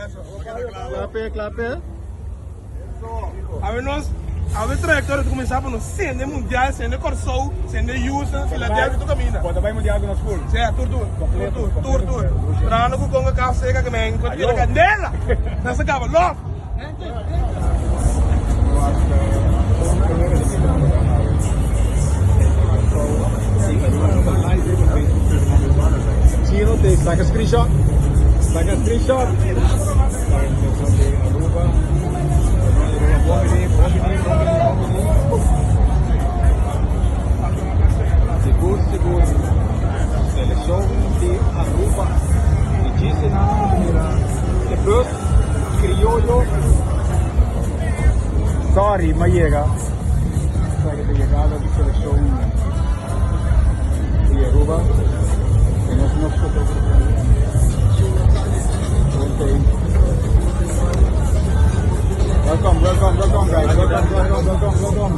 Klape, klape. Awe nos, awe trayectoria ta cuminsa pa nos sende mundial, sende Corsou, sende Houston, Philadelphia, tur caminda. Bo ta bay mundial cu nos full? Si, tur tur. Completo. Tur tur. Trahando cu Concacaf seca que men cu tira candela. Nan sa caba. Love! Chino te saca screenshot. Saca screenshot. Sigur sigur seleccion di Aruba di djis nan mira e bus crioyo. Sorry ma yega esaki ta yegada di seleccion di Aruba y nos nos fotógrafo Welcome, welcome, welcome guys. Welcome, welcome, welcome, welcome.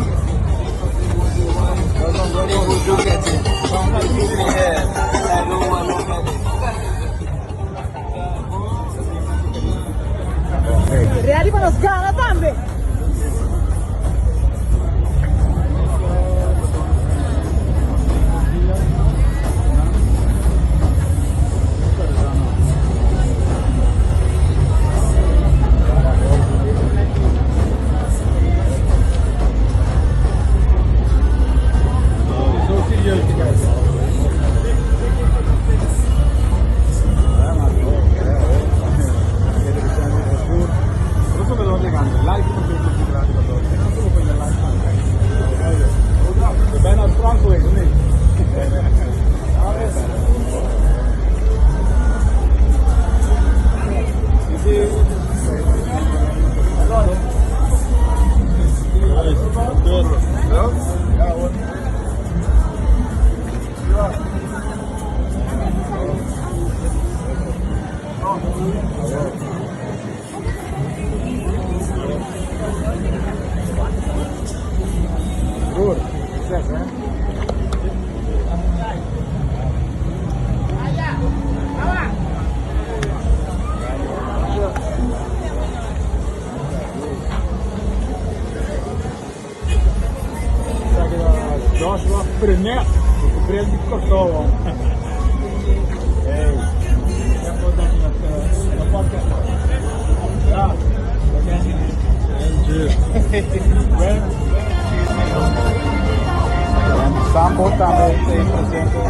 Welcome, welcome. Ready pa nos gana tambe. Broer, succes hè. Esaki ta Joshua Frenet, ku bril di Kòrsou. Hey, ya por danki na na podcast. Ja, Sambo tambe ta presente.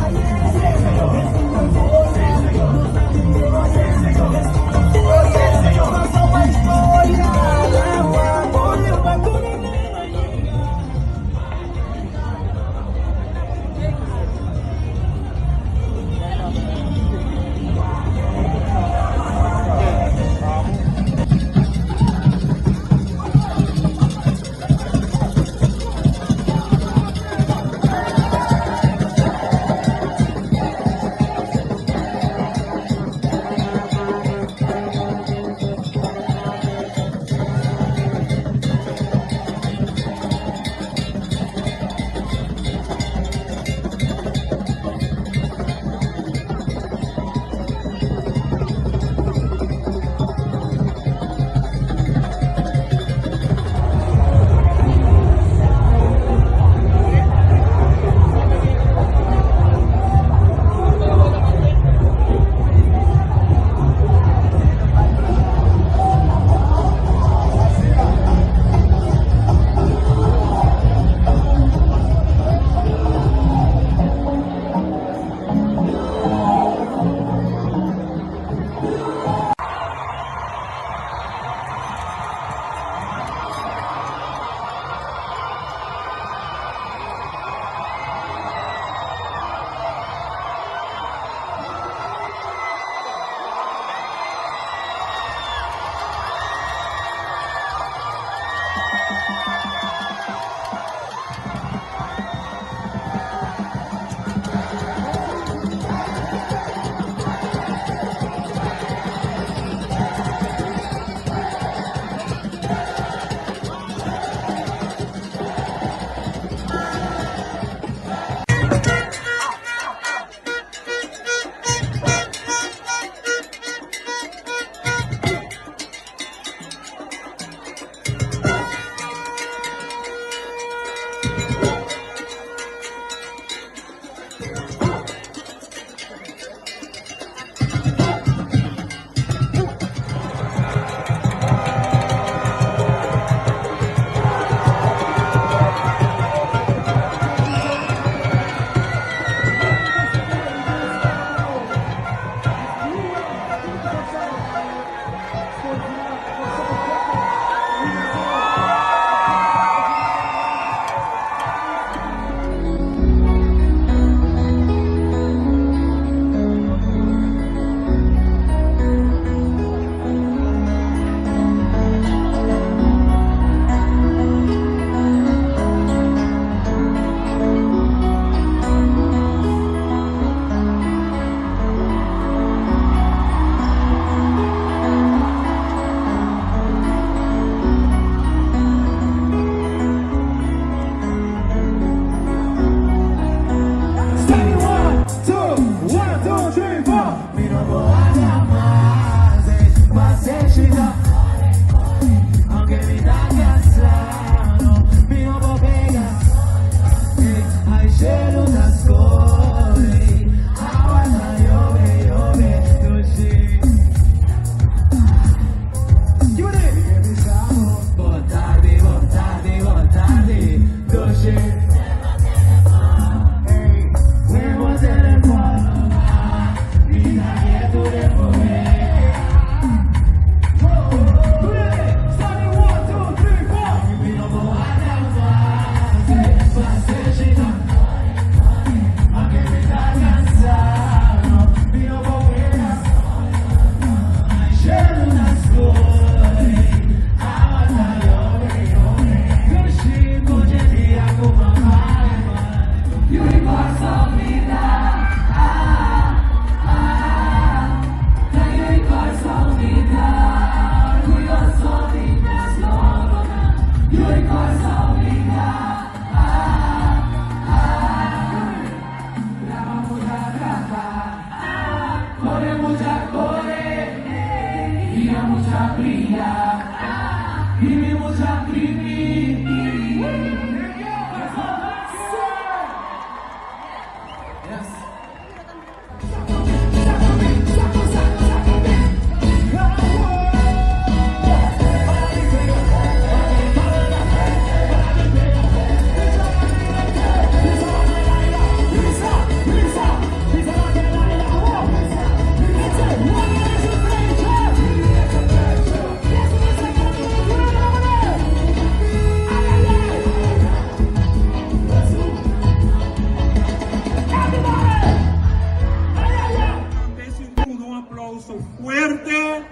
Un aplauso fuerte.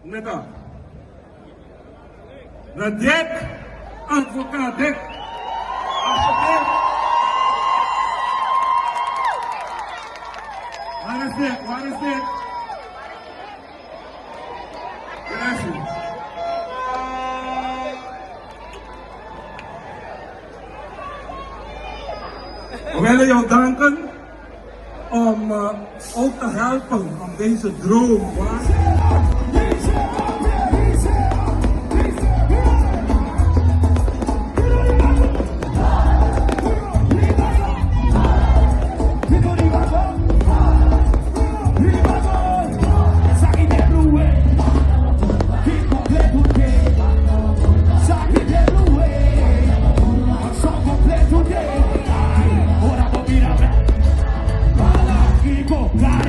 Neta. Na Dick, advocaat Dick. Alsjeblieft. Waar is Dick? Waar is Dick? Gracias. We willen jou danken om ook te helpen om deze droom waar te maken.